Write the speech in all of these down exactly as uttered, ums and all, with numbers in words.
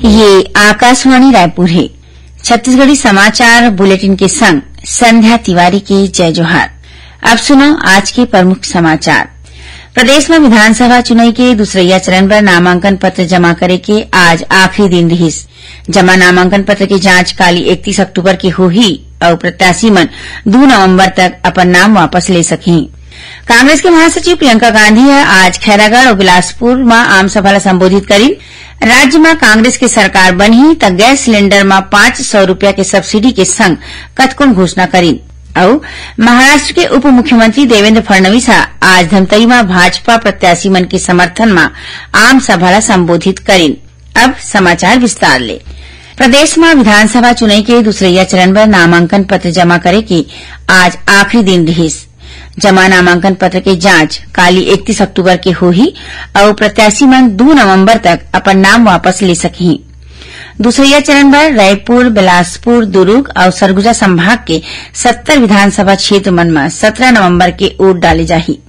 ये आकाशवाणी रायपुर हे। छत्तीसगढ़ी समाचार बुलेटिन के संग संध्या तिवारी के जय जोहार। अब सुनो आज के प्रमुख समाचार। प्रदेश म विधानसभा चुनई के दूसरइया चरण बर नामांकन पत्र जमा करे के आज आखिरी दिन रिहिस। जमा नामांकन पत्र के जांच काली इकतीस अक्टूबर के होही अउ प्रत्याशी मन दू नवंबर तक अपन नाम वापस ले सकही। कांग्रेस के महासचिव प्रियंका गांधी ह आज खैरागढ़ अउ बिलासपुर म आम सभा ल संबोधित करिन। राज्य म कांग्रेस के सरकार बनही त गैस सिलेंडर म पाँच सौ रुपया के सब्सिडी के संग कतकोन घोषणा करिन। अउ महाराष्ट्र के उप मुख्यमंत्री देवेंद्र फडणवीस ह आज धमतरी म भाजपा प्रत्याशी मन के समर्थन म आम सभा ल संबोधित करिन। अब समाचार विस्तार ले। प्रदेश म विधानसभा चुनई के दूसरइया चरण बर नामांकन पत्र जमा करे के आज आखिरी दिन रिहिस। जमा नामांकन पत्र के जांच काली इकतीस अक्टूबर के होही अउ प्रत्याशी मन दू नवंबर तक अपन नाम वापस ले सकही। दूसरइया चरण बर रायपुर, बिलासपुर, दुरूग अउ सरगुजा संभाग के सत्तर विधानसभा क्षेत्र मन म सत्रह नवंबर के वोट डाले जाही।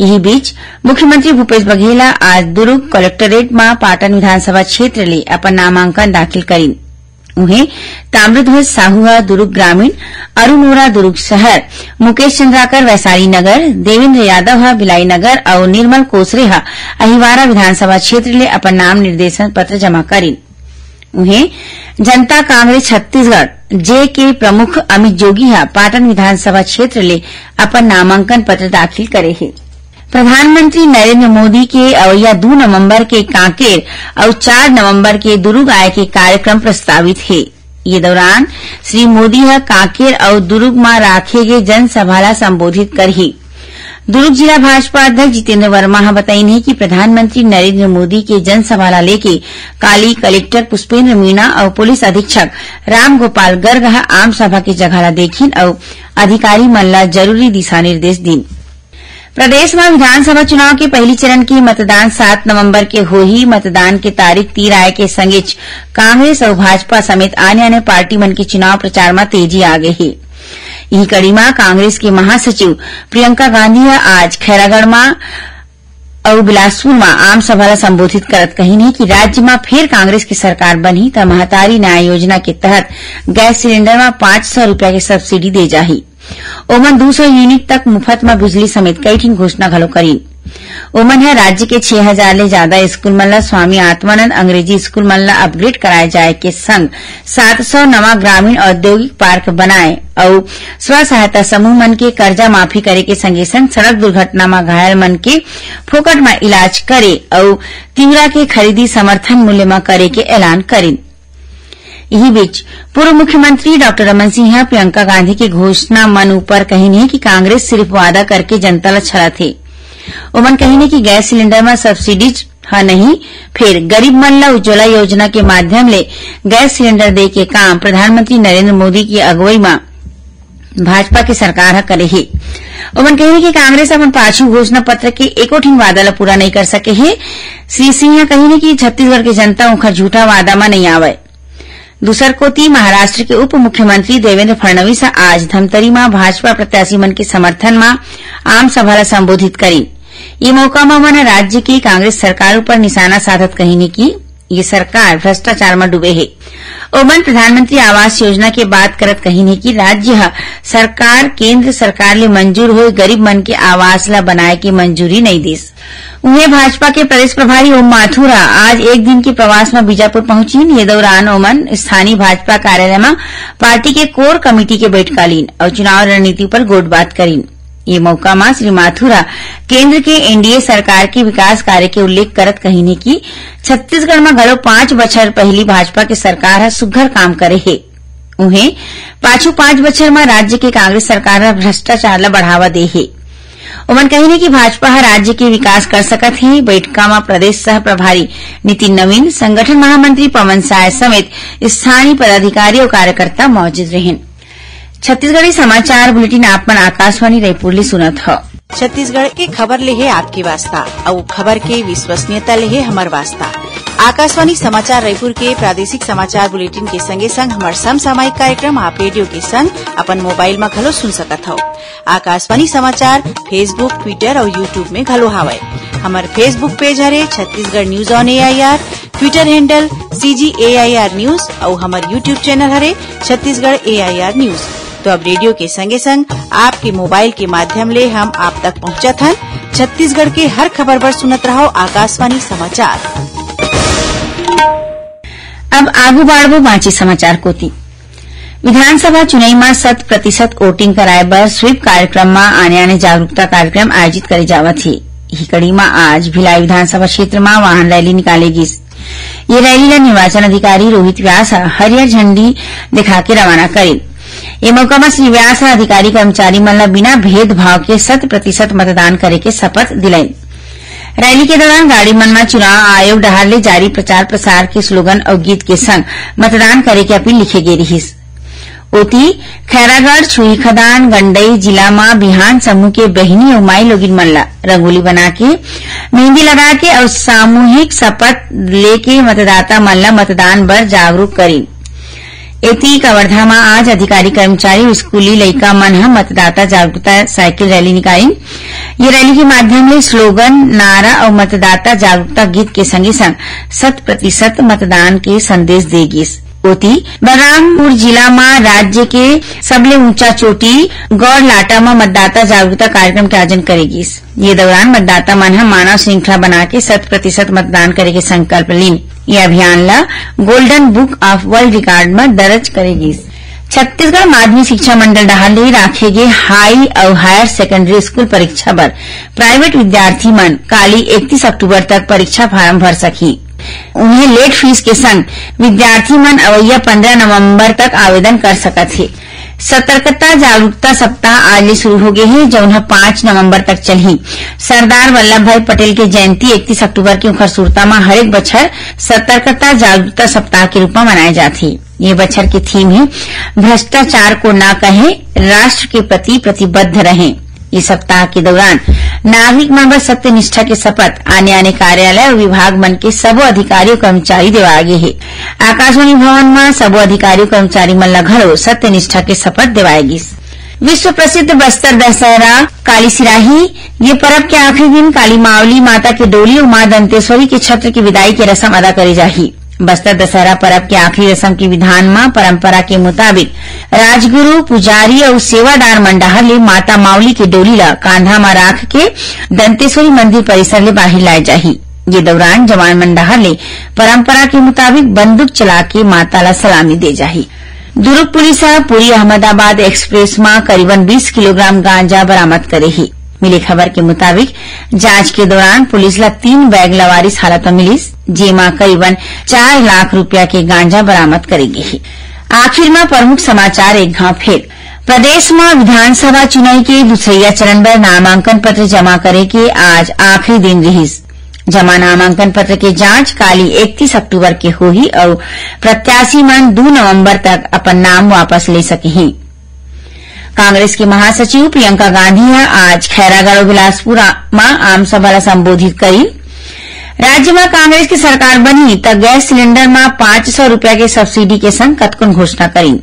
इही बीच, मुख्यमंत्री भूपेश बघेल ह आज दुरूग कलेक्टोरेट म पाटन विधानसभा क्षेत्र ले अपन नामांकन दाखिल करिन। उहें, ताम्रध्वज साहू ह दुरूग ग्रामीण, अरुण ओरा दुरूग शहर, मुकेश चंद्राकर वैशाली नगर, देवेंद्र यादव ह भिलाई नगर अउ निर्मल कोसरे ह अहिवारा विधानसभा क्षेत्र ले अपन नाम निर्देशन पत्र जमा करिन। उहें, जनता कांग्रेस छत्तीसगढ़, जे के प्रमुख अमित जोगी ह पाटन विधानसभा क्षेत्र ले अपन नामांकन पत्र दाखिल करे हे। प्रधानमंत्री नरेंद्र मोदी के अवइया दू नवंबर के कांकेर अउ चार नवंबर के दुरूग आय के कार्यक्रम प्रस्तावित हे। ये दौरान श्री मोदी ह कांकेर अउ दुरूग म राखे गे जनसभा ल संबोधित करही। दुरूग जिला भाजपा अध्यक्ष जितेंद्र वर्मा ह बताइन हे कि प्रधानमंत्री नरेंद्र मोदी के जनसभा ल लेके काली कलेक्टर पुष्पेंद्र मीणा अउ पुलिस अधीक्षक रामगोपाल गर्ग ह आम सभा के जगह ल देखिन अउ अधिकारी मन ल जरूरी दिशा निर्देश दीन। प्रदेश म विधानसभा चुनाव के पहली चरण के मतदान सात नवंबर के होही। मतदान के तारीख तीर आय के संगेच कांग्रेस अउ भाजपा समेत आने-आने पार्टी मन के चुनाव प्रचार म तेजी आ गे हे। इही कड़ी म कांग्रेस के महासचिव प्रियंका गांधी ह आज खैरागढ़ म अउ बिलासपुर म आम सभा ल संबोधित करत कहिन हे कि राज्य म फेर कांग्रेस के सरकार बनही त महतारी न्याय योजना के तहत गैस सिलेंडर म पाँच सौ रुपया के सब्सिडी दे जाही। ओमन दू सौ यूनिट तक मुफत म बिजली समेत कई ठिन घोषणा घलो करिन। ओमन ह राज्य के छह हजार ले जादा स्कूल मन ल स्वामी आत्मानंद अंग्रेजी स्कूल मन ल अपग्रेड कराए जाए के संग सात सौ नवा ग्रामीण औद्योगिक पार्क बनाए अउ स्व सहायता समूह मन के कर्जा माफी करे के संगे संग सड़क दुर्घटना म घायल मन के फोकट म इलाज करे अउ तिवरा के खरीदी समर्थन मूल्य म करे के ऐलान करिन। इही बीच, पूर्व मुख्यमंत्री डॉक्टर रमन सिंह ह प्रियंका गांधी के घोषणा मन ऊपर कहिन हे कि कांग्रेस सिर्फ वादा करके जनता ल छलत हे। ओमन कहिन हे कि गैस सिलेंडर म सब्सिडीज ह नहीं, फेर गरीब मन ल उज्ज्वला योजना के माध्यम ले गैस सिलेंडर दे के काम प्रधानमंत्री नरेंद्र मोदी की अगुवई म भाजपा के सरकार ह करे हे। ओमन कहिन हे कि कांग्रेस अपन पाछू घोषणा पत्र के एको ठिन वादा ल पूरा नहीं कर सके हे। श्री सिंह ह कहिन हे कि छत्तीसगढ़ के जनता उंखर झूठा वादा म नहीं आवय। दूसर कोति, महाराष्ट्र के उप मुख्यमंत्री देवेंद्र फडणवीस ह आज धमतरी म भाजपा प्रत्याशी मन के समर्थन म आम सभा ल संबोधित करिन। ये मौका म ओमन ह राज्य के कांग्रेस सरकार ऊपर निशाना साधत कहिन हे कि ये सरकार भ्रष्टाचार म डूबे हे। ओमन प्रधानमंत्री आवास योजना के बात करत कहिन हे कि राज्य ह सरकार केंद्र सरकार ले मंजूर होए गरीब मन के आवास ल बनाए के मंजूरी नइ दिस। उहें, भाजपा के प्रदेश प्रभारी ओम माथुर ह आज एक दिन के प्रवास म बीजापुर पहुंचिन। ये दौरान ओमन स्थानीय भाजपा कार्यालय म पार्टी के कोर कमेटी के बैठका लीन अउ चुनाव रणनीति पर गोठबात करिन। ये मौका म श्री माथुर ह केंद्र के एनडीए सरकार के विकास कार्य के उल्लेख करत कहिन हे कि छत्तीसगढ़ म घलो पांच बछर पहिली भाजपा के सरकार ह सुग्घर काम करे हे। उहें, पाछू पांच बछर म राज्य के कांग्रेस सरकार ह भ्रष्टाचार ल बढ़ावा दे हे। ओमन कहिन हे कि भाजपा ह राज्य के विकास कर सकत हे। बैठका म प्रदेश सह प्रभारी नितिन नवीन, संगठन महामंत्री पवन साय समेत स्थानीय पदाधिकारी अउ कार्यकर्ता मौजूद रहिन। छत्तीसगढ़ी समाचार बुलेटिन आप मन आकाशवाणी रायपुर ले सुनत हव। छत्तीसगढ़ के खबर ले हे आपके वास्ता, अउ खबर के विश्वसनीयता ले हे हमर वास्ता। आकाशवाणी समाचार रायपुर के प्रादेशिक समाचार बुलेटिन के संगे संग हमर समसामयिक कार्यक्रम आप रेडियो के संग अपन मोबाइल म घलो सुन सकत हव। आकाशवाणी समाचार Facebook, Twitter अउ YouTube में घलो हावय। हमर Facebook पेज हरे Chhattisgarh news on AIR, Twitter handle CG AIR news अउ हमर YouTube चैनल हरे छत्तीसगढ़ एआईआर न्यूज। तो अब रेडियो के संगे संग आपके मोबाइल के माध्यम ले हम आप तक पहुंचत हन। छत्तीसगढ़ के हर खबर बर सुनत रहव आकाशवाणी समाचार। अब आगू बाढ़बो बांचे समाचार कोति। विधानसभा चुनई म शत प्रतिशत वोटिंग कराए बर स्वीप कार्यक्रम म आने-आने जागरूकता कार्यक्रम आयोजित करे जावत हे। इही कड़ी म आज भिलाई विधानसभा क्षेत्र म वाहन रैली निकाले गिस। ये रैली ल निर्वाचन अधिकारी रोहित व्यास ह हरियर झंडी दिखा के रवाना करिन। ये मौका म श्री व्यास ह अधिकारी कर्मचारी मन ल बिना भेदभाव के शत प्रतिशत मतदान करे के शपथ दिलाइन। रैली के दौरान गाड़ी मन म चुनाव आयोग डहार ले जारी प्रचार प्रसार के स्लोगन अउ गीत के संग मतदान करे के अपील लिखे गे रिहिस। ओती, खैरागढ़, छुईखदान, गंडई जिला म बिहान समूह के बहिनी अउ माई लोगिन मन ल रंगोली बना के, मेहंदी लगा के अउ सामूहिक शपथ लेके मतदाता मन ल मतदान बर जागरूक करिन। एती, कवर्धा म आज अधिकारी, कर्मचारी अउ स्कूली लइका मन ह मतदाता जागरूकता साइकिल रैली निकालिन। ये रैली के माध्यम ले स्लोगन, नारा अउ मतदाता जागरूकता गीत के संगे संग शत प्रतिशत मतदान के संदेश दे गिस। ओती, बलरामपुर जिला म राज्य के सबले ऊंचा चोटी गौरलाटा म मतदाता जागरूकता कार्यक्रम के आयोजन करे गिस। ये दौरान मतदाता मन ह मानव श्रृंखला बना के शत प्रतिशत मतदान करे के संकल्प लीन। ये अभियान ल Golden Book of World Record म दर्ज करे गिस। छत्तीसगढ़ माध्यमिक शिक्षा मंडल डहार ले राखे गे हाई अउ हायर सेकेंडरी स्कूल परीक्षा बर प्राइवेट विद्यार्थी मन काली इकतीस अक्टूबर तक परीक्षा फार्म भर सकही। उहें, लेट फीस के संग विद्यार्थी मन अवइया पंद्रह नवंबर तक आवेदन कर सकत हे। सतर्कता जागरूकता सप्ताह आज ले शुरू हो गे हे, जउन ह पाँच नवंबर तक चलही। सरदार वल्लभ भाई पटेल के जयंती इकतीस अक्टूबर के उखर सुरता म हरेक बछर सतर्कता जागरूकता सप्ताह के रूप म मनाए जाथे। ये बछर के थीम हे, भ्रष्टाचार को ना कहें, राष्ट्र के प्रति प्रतिबद्ध रहें। इस सप्ताह के दौरान नागरिक मन बर सत्यनिष्ठा के शपथ आने-आने कार्यालय अउ विभाग मन के सबो अधिकारी अउ कर्मचारी देवाए गे हे। आकाशवाणी भवन म सबो अधिकारी अउ कर्मचारी मन ल घलो सत्यनिष्ठा के शपथ देवाए गिस। विश्व प्रसिद्ध बस्तर दशहरा काली सिराही, ये परब के आखिरी दिन काली मावली माता के डोली अउ मां दंतेश्वरी के छत्र के विदाई के रसम अदा करे जाही। बस्तर दशहरा परब के आखिरी रसम के विधान म परंपरा के मुताबिक राजगुरु, पुजारी अउ सेवादार मन डहार ले माता मावली के डोली ल कांधा म राख के दंतेश्वरी मंदिर परिसर ले बाहिर लाए जाही। ये दौरान जवान मन डहार ले परंपरा के मुताबिक बंदूक चला के माता ल सलामी दे जाही। दुर्ग पुलिस ह पुरी अहमदाबाद एक्सप्रेस म करीबन बीस किलोग्राम गांजा बरामद करे हे। मिले खबर के मुताबिक, जांच के दौरान पुलिस ला तीन बैग लवारिस हालत म मिलिस, जेमा करीबन चार लाख रुपया के गांजा बरामद करे गे हे। आखिर म प्रमुख समाचार एक घाव फेर। प्रदेश म विधानसभा चुनाव के दूसरइया चरण बर नामांकन पत्र जमा करे के आज आखिरी दिन रिहिस। जमा नामांकन पत्र के जांच काली इकतीस अक्टूबर के होही अउ प्रत्याशी मन दू नवंबर तक अपन नाम वापस ले सकही। कांग्रेस के महासचिव प्रियंका गांधी ह आज खैरागढ़ अउ बिलासपुर म आम सभा ल संबोधित करिन। राज्य म कांग्रेस के सरकार बनही, त गैस सिलेंडर म पाँच सौ रुपया के सब्सिडी के संग कतकोन घोषणा करिन।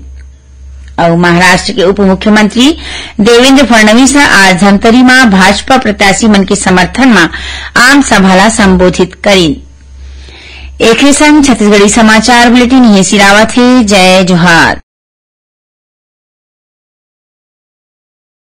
अउ महाराष्ट्र के उप मुख्यमंत्री देवेंद्र फडणवीस ह आज धमतरी म भाजपा प्रत्याशी मन के समर्थन म आम सभा ल संबोधित करिन। एखरे संग छत्तीसगढ़ी समाचार बुलेटिन इहें सिरावत हे। जय जोहार।